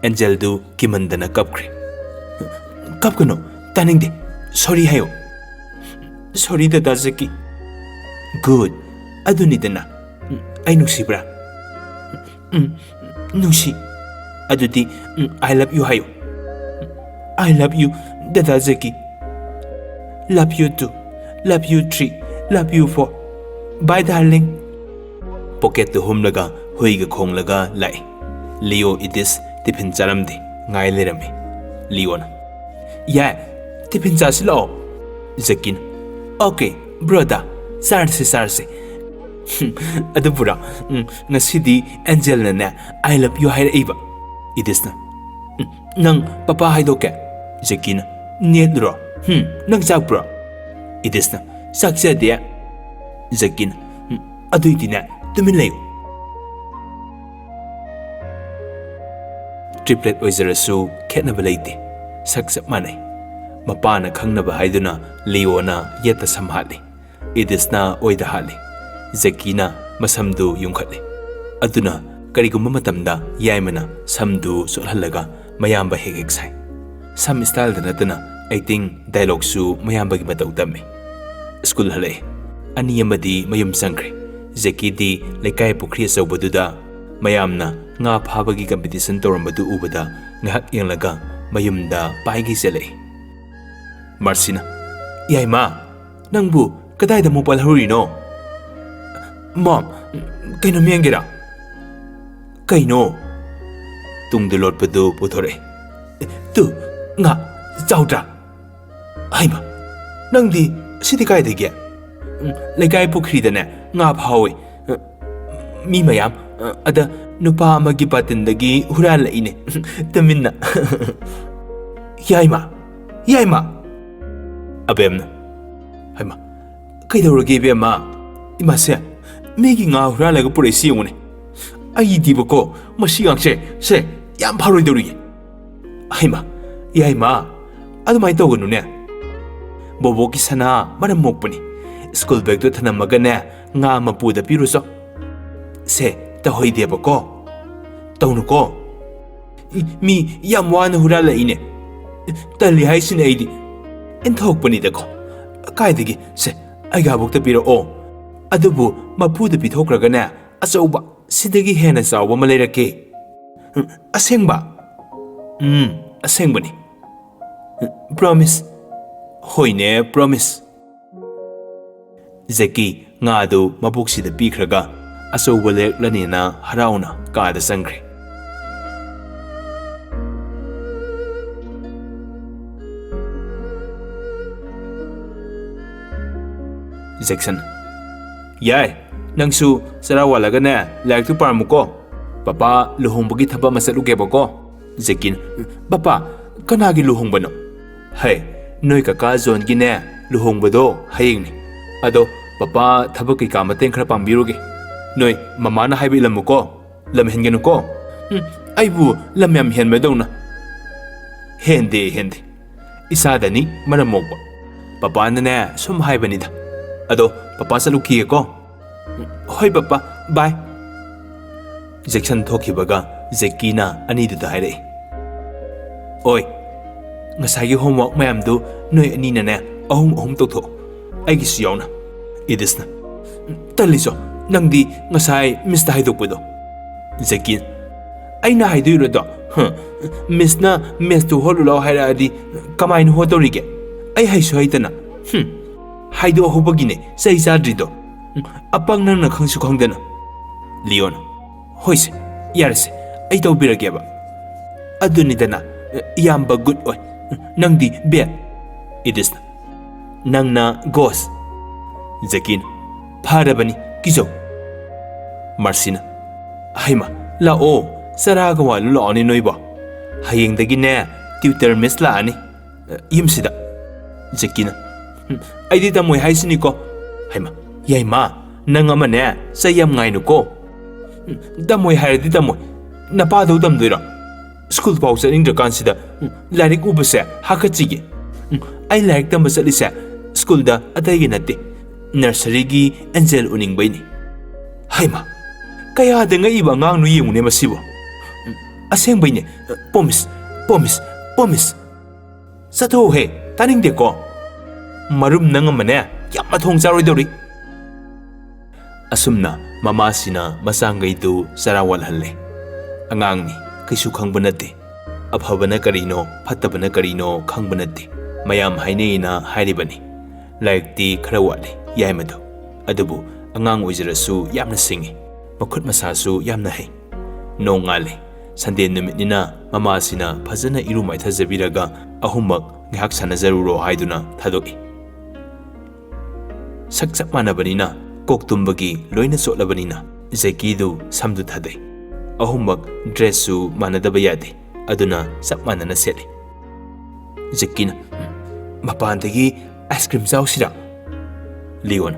ꯑꯦꯟꯖꯦꯜꯗꯨ ꯀꯤꯃꯟꯗꯅ ꯀꯞꯈ꯭ꯔꯦ꯫ "ꯀꯞꯀꯅꯨ, ꯇꯥꯅꯤꯡꯗꯦ꯫ ꯁꯣꯔꯤ ꯍꯥꯏꯌꯨ꯫" "ꯁꯣꯔꯤ, ꯗꯗꯥ ꯖꯦꯀꯤ꯫" "ꯒꯨꯗ꯫ ꯑꯗꯨꯅꯤꯗꯅ꯫ ꯎꯝ, ꯑꯩ ꯅꯨꯡꯁꯤꯕ꯭ꯔꯥ?" "ꯎꯝ, ꯅꯨꯡꯁꯤ꯫" "ꯑꯗꯨꯗꯤ, ꯎꯝ, I love you ꯍꯥꯏꯌꯨ꯫" "I love you, ꯗꯗꯥ ꯖꯦꯀꯤ꯫" "Love you two, love you three, love you four. Bye, darling." ꯄꯣꯀꯦꯠꯇꯨ ꯍꯨꯝꯂꯒ ꯍꯨꯏꯒ ꯈꯣꯡꯂꯒ ꯂꯥꯛꯏ꯫ ꯂꯤꯑꯣ ꯏꯗꯤꯁ ꯇꯤꯐꯤꯟ ꯆꯥꯔꯝꯗꯦ, ꯉꯥꯏ ꯂꯩꯔꯝꯃꯤ꯫ ꯂꯤꯑꯣꯅ, "ꯌꯥꯏ, ꯇꯤꯐꯤꯟ ꯆꯥꯁꯤ ꯂꯥꯛꯑꯣ꯫" ꯖꯦꯀꯤꯅ, "ꯑꯣꯀꯦ, ꯕ꯭ꯔꯣꯗꯥ, ꯆꯥꯔꯁꯤ, ꯆꯥꯔꯁꯤ꯫" "ꯑꯗꯨꯕꯨꯔꯣ, ꯎꯝ, ꯉꯁꯤꯗꯤ ꯑꯦꯟꯖꯦꯜꯅꯅꯦ I love you ꯍꯥꯏꯔꯛꯏꯕ꯫" ꯏꯗꯤꯁꯅ, "ꯎꯝ, ꯅꯪ ꯄꯄꯥ ꯍꯥꯏꯗꯣꯛꯀꯦ꯫" ꯖꯦꯀꯤꯅ, "ꯅꯦꯠꯂꯨꯔꯣ? ꯍꯨꯝ, ꯅꯪ ꯆꯥꯛꯄ꯭ꯔꯣ?" ꯏꯗꯤꯁꯅ, "ꯆꯥꯛ ꯆꯥꯗꯦ꯫" ꯖꯦꯀꯤꯅ, "ꯎꯝ, ꯑꯗꯨꯏꯗꯤꯅꯦ, ꯇꯨꯃꯤꯟ ꯂꯩꯌꯨ꯫" ꯇ꯭ꯔꯤꯄ꯭ꯂꯦꯠ ꯑꯣꯏꯖꯔꯁꯨ ꯈꯦꯠꯅꯕ ꯂꯩꯇꯦ, ꯁꯛ ꯆꯞ ꯃꯥꯟꯅꯩ꯫ ꯃꯄꯥꯅ ꯈꯪꯅꯕ ꯍꯥꯏꯗꯨꯅ ꯂꯤꯑꯣꯅ ꯌꯦꯠꯇ ꯁꯝ ꯍꯥꯠꯂꯤ, ꯏꯗꯤꯁꯅ ꯑꯣꯏꯗ ꯍꯥꯠꯂꯤ꯫ ꯖꯦꯀꯤꯅ ꯃꯁꯝꯗꯨ ꯌꯨꯡꯈꯠꯂꯤ꯫ ꯑꯗꯨꯅ ꯀꯔꯤꯒꯨꯝꯕ ꯃꯇꯝꯗ ꯌꯥꯏꯃꯅ ꯁꯝꯗꯨ ꯆꯣꯠꯍꯜꯂꯒ ꯃꯌꯥꯝꯕ ꯍꯦꯛ ꯍꯦꯛ ꯁꯥꯏ꯫ ꯁꯝ ꯁ꯭ꯇꯥꯏꯜꯗ ꯅꯠꯇꯅ ꯑꯦꯛꯇꯤꯡ, ꯗꯥꯏꯂꯣꯛꯁꯨ ꯃꯌꯥꯝꯕꯒꯤ ꯃꯇꯧ ꯇꯝꯃꯤ꯫ ꯁ꯭ꯀꯨꯜ ꯍꯜꯂꯛꯏ꯫ ꯑꯅꯤ ꯑꯃꯗꯤ ꯃꯌꯨꯝ ꯆꯪꯈ꯭ꯔꯦ꯫ ꯖꯦꯀꯤꯗꯤ ꯂꯩꯀꯥꯏ ꯄꯨꯈ꯭ꯔꯤ ꯑꯆꯧꯕꯗꯨꯗ ꯃꯌꯥꯝꯅ ꯉꯥ ꯐꯥꯕꯒꯤ ꯀꯝꯄꯤꯇꯤꯁꯟ ꯇꯧꯔꯝꯕꯗꯨ ꯎꯕꯗ ꯉꯥꯏꯍꯥꯛ ꯌꯦꯡꯂꯒ ꯃꯌꯨꯝꯗ ꯄꯥꯏꯒꯩ ꯆꯦꯜꯂꯛꯏ꯫ ꯃꯥꯔꯁꯤꯅ, "ꯌꯥꯏꯃ, ꯅꯪꯕꯨ ꯀꯗꯥꯏꯗ ꯑꯃꯨꯛ ꯄꯜꯍꯧꯔꯤꯅꯣ?" "ꯃꯣꯝ, ꯀꯩꯅꯣꯝ ꯌꯦꯡꯒꯦꯔꯥ?" "ꯀꯩꯅꯣ?" ꯇꯨꯡꯗ ꯂꯣꯠꯄꯗꯨ ꯄꯨꯊꯣꯔꯛꯑꯦ꯫ "ꯇꯨ, ꯉꯥ ꯆꯥꯎꯗ꯭ꯔꯥ?" "ꯍꯩꯃ, ꯅꯪꯗꯤ ꯁꯤꯗꯤ ꯀꯥꯏꯗꯒꯤ?" "ꯎꯝ, ꯂꯩꯀꯥꯏ ꯄꯨꯈ꯭ꯔꯤꯗꯅꯦ ꯉꯥ ꯐꯥꯍꯧꯋꯤ꯫ ꯃꯤ ꯃꯌꯥꯝ, ꯑꯗ ꯅꯨꯄꯥ ꯑꯃꯒꯤ ꯕꯥꯇꯤꯟꯗꯒꯤ ꯍꯨꯔꯥꯜꯂꯛꯏꯅꯦ꯫ ꯇꯨꯃꯤꯟꯅ꯫" "ꯌꯥꯏꯃ, ꯌꯥꯏꯃ!" ꯑꯕꯦꯝꯅ, "ꯍꯩꯃ, ꯀꯩꯗꯧꯔꯒꯦ ꯏꯕꯦꯝꯃ?" "ꯏꯃꯥꯁꯦ, ꯃꯤꯒꯤ ꯉꯥ ꯍꯨꯔꯥꯜꯂꯒ ꯄꯨꯔꯛꯏꯁꯤ ꯌꯦꯡꯉꯨꯅꯦ꯫ ꯑꯩꯗꯤꯕꯀꯣ, ꯃꯁꯤ ꯉꯥꯛꯁꯦ, ꯁꯦ, ꯌꯥꯝ ꯐꯔꯣꯏꯗꯧꯔꯤꯌꯦ꯫" "ꯍꯩꯃ, ꯌꯥꯏꯃ, ꯑꯗꯨꯃꯥꯏꯅ ꯇꯧꯒꯅꯨꯅꯦ꯫ ꯕꯣꯕꯣꯛꯀꯤ ꯁꯅꯥ ꯃꯔꯝ ꯃꯣꯛꯄꯅꯤ꯫ ꯁ꯭ꯀꯨꯜ ꯕꯦꯒꯇꯣ ꯊꯅꯝꯃꯒꯅꯦ, ꯉꯥ ꯃꯄꯨꯗ ꯄꯤꯔꯨꯆꯣ꯫ ꯁꯦ, ꯇꯧꯍꯩꯗꯦꯕꯀꯣ꯫ ꯇꯧꯅꯨꯀꯣ꯫ ꯃꯤ ꯌꯥꯝ ꯋꯥꯅ ꯍꯨꯔꯥꯜꯂꯛꯏꯅꯦ꯫ ꯇꯜꯂꯤ ꯍꯥꯏꯁꯤꯅꯦ ꯑꯩꯗꯤ꯫ ꯏꯟꯊꯣꯛꯄꯅꯤꯗꯀꯣ꯫ ꯀꯥꯏꯗꯒꯤ? ꯁꯦ, ꯑꯩꯒꯤ ꯍꯥꯕꯣꯛꯇ ꯄꯤꯔꯛꯑꯣ꯫ ꯑꯗꯨꯕꯨ ꯃꯄꯨꯗ ꯄꯤꯊꯣꯛꯈ꯭ꯔꯒꯅꯦ, ꯑꯆꯧꯕ, ꯁꯤꯗꯒꯤ ꯍꯦꯟꯅ ꯆꯥꯎꯕ ꯑꯃ ꯂꯩꯔꯛꯀꯦ꯫" "ꯑꯁꯦꯡꯕ?" "ꯎꯝ, ꯑꯁꯦꯡꯕꯅꯤ꯫" "ꯄ꯭ꯔꯣꯃꯤꯁ?" "ꯍꯣꯏꯅꯦ, ꯄ꯭ꯔꯣꯃꯤꯁ꯫" ꯖꯦꯀꯤ ꯉꯥꯗꯨ ꯃꯕꯣꯛꯁꯤꯗ ꯄꯤꯈ꯭ꯔꯒ ꯑꯆꯧꯕ ꯂꯩꯔꯛꯂꯅꯤꯅ ꯍꯔꯥꯎꯅ ꯀꯥꯗ ꯆꯪꯈ꯭ꯔꯦ꯫ ꯖꯦꯛꯁꯟ, "ꯌꯥꯏ, ꯅꯪꯁꯨ ꯆꯔꯥ ꯋꯥꯜꯂꯒꯅꯦ, ꯂꯥꯏꯔꯤꯛꯇꯨ ꯄꯥꯔꯝꯃꯨꯀꯣ꯫ ꯄꯄꯥ ꯂꯨꯍꯣꯡꯕꯒꯤ ꯊꯕꯛ ꯑꯃ ꯆꯠꯂꯨꯒꯦꯕꯀꯣ꯫" ꯖꯦꯀꯤꯅ, "ꯄꯄꯥ, ꯀꯅꯥꯒꯤ ꯂꯨꯍꯣꯡꯕꯅꯣ?" "ꯍꯩ, ꯅꯣꯏ ꯀꯀꯥ ꯖꯣꯟꯒꯤꯅꯦ, ꯂꯨꯍꯣꯡꯕꯗꯣ ꯍꯌꯦꯡꯅꯤ꯫ ꯑꯗꯣ ꯄꯄꯥ ꯊꯕꯛ ꯀꯩꯀꯥ ꯃꯇꯦꯡ ꯈꯔ ꯄꯥꯡꯕꯤꯔꯨꯒꯦ꯫ ꯅꯣꯏ ꯃꯃꯥꯅ ꯍꯥꯏꯕ ꯏꯜꯂꯝꯃꯨꯀꯣ꯫ ꯂꯝ ꯍꯦꯟꯒꯅꯨꯀꯣ꯫" "ꯎꯝ, ꯑꯩꯕꯨ ꯂꯝ ꯌꯥꯝ ꯍꯦꯟꯕꯗꯧꯅ꯫" "ꯍꯦꯟꯗꯦ, ꯍꯦꯟꯗꯦ꯫ ꯏꯆꯥꯗꯅꯤ ꯃꯔꯝ ꯃꯣꯛꯄ꯫ ꯄꯄꯥꯅꯅꯦ ꯁꯨꯝ ꯍꯥꯏꯕꯅꯤꯗ꯫ ꯑꯗꯣ ꯄꯄꯥ ꯆꯠꯂꯨꯈꯤꯒꯦꯀꯣ꯫" "ꯍꯣꯏ ꯄꯄꯥ, ꯕꯥꯏ꯫" ꯖꯦꯛꯁꯟ ꯊꯣꯛꯈꯤꯕꯒ ꯖꯦꯛꯀꯤꯅ ꯑꯅꯤꯗꯨꯗ ꯍꯥꯏꯔꯛꯏ, "ꯑꯣꯏ, ꯉꯁꯥꯏꯒꯤ ꯍꯣꯝꯋꯥꯔꯛ ꯃꯌꯥꯝꯗꯨ ꯅꯣꯏ ꯑꯅꯤꯅꯅꯦ ꯑꯍꯨꯝ ꯑꯍꯨꯝ ꯇꯧꯊꯣꯛꯑꯣ, ꯑꯩꯒꯤꯁꯨ ꯌꯥꯎꯅ꯫" ꯏꯗꯤꯁꯅ, "ꯇꯜꯂꯤꯆꯣ, ꯅꯪꯗꯤ ꯉꯁꯥꯏ ꯃꯤꯁꯇ ꯍꯥꯏꯗꯣꯛꯄꯗꯣ꯫" ꯖꯦꯛꯀꯤꯅ, "ꯑꯩꯅ ꯍꯥꯏꯗꯣꯛꯏꯔꯣꯗꯣ? ꯍꯨꯝ, ꯃꯤꯁꯅ ꯃꯦꯠꯁꯇꯨ ꯍꯣꯠꯂꯨ ꯂꯥꯎ ꯍꯥꯏꯔꯛꯑꯗꯤ ꯀꯃꯥꯏꯅ ꯍꯣꯠꯇꯧꯔꯤꯒꯦ? ꯑꯩ ꯍꯩꯁꯨ ꯍꯩꯇꯅ꯫ ꯍꯨꯝ, ꯍꯥꯏꯗꯣꯛꯍꯧꯕꯒꯤꯅꯦ ꯆꯩ ꯆꯥꯗ꯭ꯔꯤꯗꯣ꯫ ꯎꯝ, ꯑꯄꯪ ꯅꯪꯅ ꯈꯪꯁꯨ ꯈꯪꯗꯅ꯫ ꯂꯤꯌꯣꯅ, "ꯍꯣꯏꯁꯦ, ꯌꯥꯔꯦꯁꯦ, ꯑꯩ ꯇꯧꯕꯤꯔꯒꯦꯕ꯫ ꯑꯗꯨꯅꯤꯗꯅ, ꯏꯌꯥꯝꯕ ꯒꯨꯗ ꯑꯣꯏ, ꯅꯪꯗꯤ ꯕꯦꯗ꯫" ꯏꯗꯤꯁꯅ, "ꯅꯪꯅ ꯒꯣꯁ꯫" ꯖꯦꯀꯤꯅ, "ꯐꯔꯕꯅꯤ, ꯀꯤꯖꯧ꯫" ꯃꯥꯔꯁꯤꯅ, "ꯍꯩꯃ, ꯂꯥꯛꯑꯣ, ꯆꯔꯥꯒ ꯋꯥꯜꯂꯨ ꯂꯥꯛꯑꯣꯅꯦ ꯅꯣꯏꯕꯣ꯫ ꯍꯌꯦꯡꯗꯒꯤꯅꯦ ꯇ꯭ꯌꯨꯇꯔ ꯃꯤꯁ ꯂꯥꯛꯑꯅꯤ, ꯌꯨꯝꯁꯤꯗ꯫" ꯖꯦꯀꯤꯅ, "ꯎꯝ, ꯑꯩꯗꯤ ꯇꯝꯃꯣꯏ ꯍꯥꯏꯁꯤꯅꯤꯀꯣ꯫" "ꯍꯩꯃ, ꯌꯥꯏꯃ, ꯅꯪ ꯑꯃꯅꯦ ꯆꯩ ꯌꯥꯝ ꯉꯥꯏꯅꯨꯀꯣ꯫ ꯎꯝ, ꯇꯝꯃꯣꯏ ꯍꯥꯏꯔꯗꯤ ꯇꯝꯃꯣꯏ꯫ ꯅꯄꯥꯗꯧ ꯇꯝꯗꯣꯏꯔꯣ? ꯁ꯭ꯀꯨꯜ ꯐꯥꯎ ꯆꯠꯅꯤꯡꯗ꯭ꯔꯀꯥꯟꯁꯤꯗ, ꯎꯝ, ꯂꯥꯏꯔꯤꯛ ꯎꯕꯁꯦ ꯍꯥꯀꯠꯆꯩꯌꯦ꯫ ꯎꯝ, ꯑꯩ ꯂꯥꯏꯔꯤꯛ ꯇꯝꯕ ꯆꯠꯂꯤꯁꯦ ꯁ꯭ꯀꯨꯜꯗ ꯑꯇꯩꯒꯤ ꯅꯠꯇꯦ, ꯅꯔꯁꯔꯤꯒꯤ ꯑꯦꯟꯖꯦꯜ ꯎꯅꯤꯡꯕꯩꯅꯤ꯫" "ꯍꯩꯃ, ꯀꯌꯥꯗ ꯉꯛꯏꯕ ꯑꯉꯥꯡꯅꯣ ꯌꯦꯡꯉꯨꯅꯦ ꯃꯁꯤꯕꯨ꯫ ꯎꯝ, ꯑꯁꯦꯡꯕꯩꯅꯦ, ꯄꯣꯃꯤꯁ, ꯄꯣꯃꯤꯁ, ꯄꯣꯃꯤꯁ꯫ ꯆꯠꯊꯣꯛꯎꯍꯦ, ꯇꯥꯅꯤꯡꯗꯦꯀꯣ꯫ ꯃꯔꯨꯝ ꯅꯪ ꯑꯃꯅꯦ, ꯌꯥꯝ ꯃꯊꯣꯡ ꯆꯥꯔꯣꯏꯗꯧꯔꯤ꯫" ꯑꯁꯨꯝꯅ ꯃꯃꯥꯁꯤꯅ ꯃꯆꯥꯡꯒꯩꯗꯨ ꯆꯔꯥ ꯋꯥꯜꯍꯜꯂꯦ꯫ ꯑꯉꯥꯡꯅꯤ, ꯀꯩꯁꯨ ꯈꯪꯕ ꯅꯠꯇꯦ꯫ ꯑꯐꯕꯅ ꯀꯔꯤꯅꯣ, ꯐꯠꯇꯕꯅ ꯀꯔꯤꯅꯣ ꯈꯪꯕ ꯅꯠꯇꯦ꯫ ꯃꯌꯥꯝ ꯍꯥꯏꯅꯩꯅ ꯍꯥꯏꯔꯤꯕꯅꯤ꯫ ꯂꯥꯏꯔꯤꯛꯇꯤ ꯈꯔ ꯋꯥꯠꯂꯤ, ꯌꯥꯏꯃꯗꯣ꯫ ꯑꯗꯨꯕꯨ ꯑꯉꯥꯡ ꯑꯣꯏꯖꯔꯁꯨ ꯌꯥꯝꯅ ꯁꯤꯡꯉꯤ꯫ ꯃꯈꯨꯠ ꯃꯁꯥꯁꯨ ꯌꯥꯝꯅ ꯍꯩ꯫ ꯅꯣꯡꯉꯥꯜꯂꯦ꯫ ꯁꯟꯗꯦ ꯅꯨꯃꯤꯠꯅꯤꯅ ꯃꯃꯥꯁꯤꯅ ꯐꯖꯅ ꯏꯔꯨ ꯃꯥꯏꯊꯖꯕꯤꯔꯒ ꯑꯍꯨꯝꯃꯛ ꯉꯥꯏꯍꯥꯛ ꯁꯥꯟꯅꯖꯔꯨꯔꯣ ꯍꯥꯏꯗꯨꯅ ꯊꯥꯗꯣꯛꯏ꯫ ꯁꯛ ꯆꯞ ꯃꯥꯟꯅꯕꯅꯤꯅ ꯀꯣꯛ ꯇꯨꯝꯕꯒꯤ ꯂꯣꯏꯅ ꯆꯣꯠꯂꯕꯅꯤꯅ ꯖꯦꯀꯤꯗꯨ ꯁꯝꯗꯨ ꯊꯥꯗꯩ꯫ ꯑꯍꯨꯝꯃꯛ ꯗ꯭ꯔꯦꯁꯁꯨ ꯃꯥꯟꯅꯗꯕ ꯌꯥꯗꯦ, ꯑꯗꯨꯅ ꯆꯞ ꯃꯥꯟꯅꯅ ꯁꯦꯠꯂꯤ꯫ ꯖꯦꯀꯤꯅ, "ꯃꯄꯥꯟꯗꯒꯤ ꯑꯥꯏꯁ ꯀ꯭ꯔꯤꯝ ꯆꯥꯎꯁꯤꯔꯥ?" ꯂꯤꯌꯣꯅ,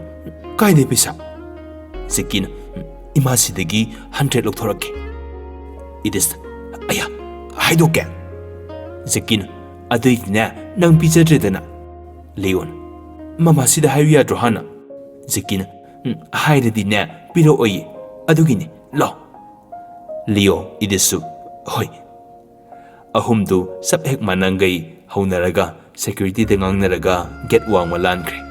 "ꯀꯥꯏꯗꯩ ꯄꯩꯁꯥ?" ꯖꯦꯀꯤꯅ, "ꯏꯃꯥꯁꯤꯗꯒꯤ ꯍꯟꯗ꯭ꯔꯦꯗ ꯂꯧꯊꯣꯔꯛꯀꯦ꯫" ꯏꯗꯤꯁꯅ, "ꯑꯌꯥ, ꯍꯥꯏꯗꯣꯛꯀꯦ?" ꯖꯦꯀꯤꯅ, "ꯑꯗꯨꯏꯗꯤꯅꯦ, ꯅꯪ ꯄꯤꯖꯗ꯭ꯔꯦꯗꯅ꯫" ꯂꯤꯌꯣꯅ, "ꯃꯃꯥꯁꯤꯗ ꯍꯥꯏꯌꯨ ꯌꯥꯗ꯭ꯔꯣ ꯍꯥꯟꯅ?" ꯖꯦꯀꯤꯅ, "ꯎꯝ, ꯍꯥꯏꯔꯗꯤꯅꯦ, ꯄꯤꯔꯛꯑꯣꯏꯌꯦ, ꯑꯗꯨꯒꯤꯅꯦ, ꯂꯥꯎ꯫" ꯂꯤꯌꯣ, ꯏꯗꯤꯁꯁꯨ, "ꯍꯣꯏ꯫" ꯑꯍꯨꯝꯗꯨ ꯆꯞ ꯍꯦꯛ ꯃꯥꯟꯅꯈꯩ ꯍꯧꯅꯔꯒ ꯁꯦꯀ꯭ꯌꯨꯔꯤꯇꯤꯗ ꯉꯥꯡꯅꯔꯒ ꯒꯦꯠ ꯋꯥꯡꯃ ꯂꯥꯟꯈ꯭ꯔꯦ꯫